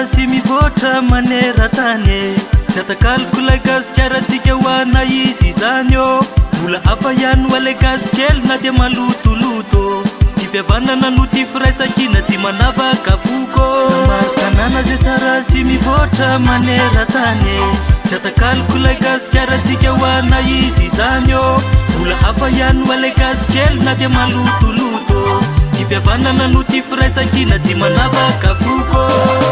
sy mivoatra maneran-tany e. Tsy atakaloko ilay Gasikarantsika ho ana izy izany ô. Mbola hafa ihany ho ilay gasy kely na dia malotoloto. Tia fihavanana no tia firaisankina tsy manavaka foko. Maro tanàna izay tsara sy mivoatra maneran-tany e. Tsy atakaloko ilay Gasikarantsika ho ana izy izany ô. Mbola hafa ihany ho ilay gasy kely na dia malotoloto. Tia fihavanana no tia firaisankina tsy manavaka foko.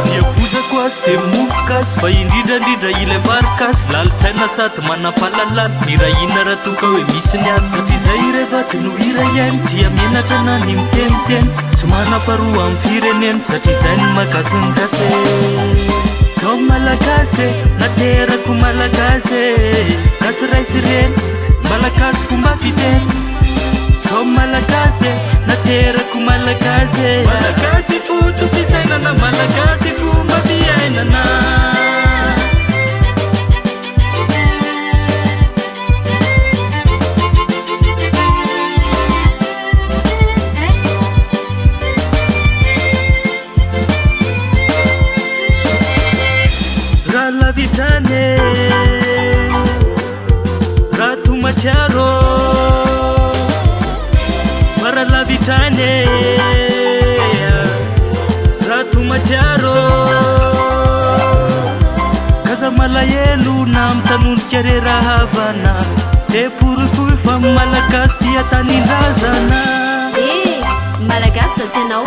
Dia vozako azy dia mofo gasy fa indrindra indrindra ilay vary gasy. Lalin-tsaina sady manam-pahalalana, mirahina raha toa ka hoe misy ny ady. Satria izay iray vatsy no iray aina, dia menatra na ny miteniteny. Tsy manam-paharoa amin'ny firenena, satria izay no maha gasy ny gasy e. Zaho Malagasy e, naterako Malagasy e, gasy ray sy reny, Malagasy fomba fiteny. Zaho Malagasy e, naterako Malagasy e, Malagasy foto-pisainana, Malagasy fomba fiainana. Raha lavitra any e, raha toa mahatsiaro, fa raha lavitra any e, raha toa mahatsiaro. K'aza malahelo na mitanondrika re rahavana, dia porofoy fa Malagasy tia tanindrazana. Eh! Malagasy za sy anao.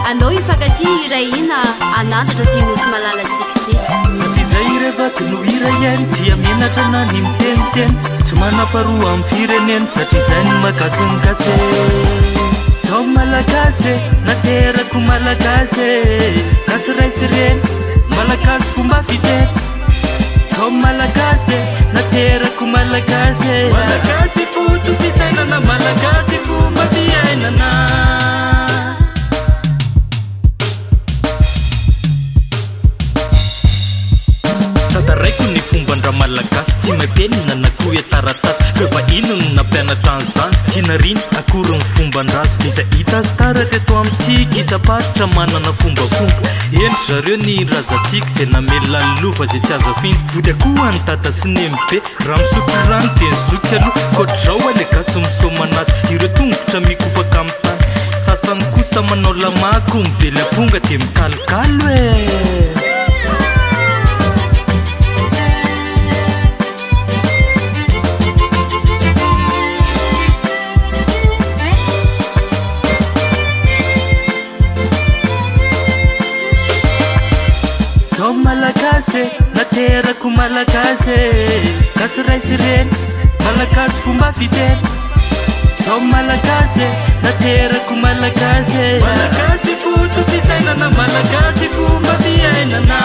Anao hifankatia hiray hina hanandratra ty nosy malalantsika ity. Satria zay iray vatsy no iray aina Dia menatra na ny miteniteny Tsy manam-paharoa amin'ny firenena Satria zay no maha gasy ny gasy e. Zaho Malagasy e, naterako Malagasy e, Gasy ray sy reny, Malagasy fomba fiteny. Zaho Malagasy e, naterako Malagasy e, Malagasy foto-pisainana, Malagasy fomba fiainana. Tantaraiko ny fomban-dRamalagasy Tsy mahay penina na koa hoe taratasy Fa vahiny no nampianatra an'izany Tsy nariany akory ny fomban-draza Izay hita azy taratra eto amintsika Isam-paritra manana fombafomba Eny ry zareo ny razantsika Izay namelona ny lova izay tsy azo afindra Vody akoho an'i dada sy nenibe Raha misotro rano dia ny zoky aloha Koatr'izao ilay gasy misomanasy Ireo tongotra mikopaka amin'ny tany Sasany kosa manao lamako Mively amponga dia mikalokalo e! Zaho Malagasy e, naterako Malagasy e, Gasy ray sy reny, Malagasy fomba fiteny. Zaho Malagasy e, naterako Malagasy e, Malagasy foto-pisainana, Malagasy fomba fiainana.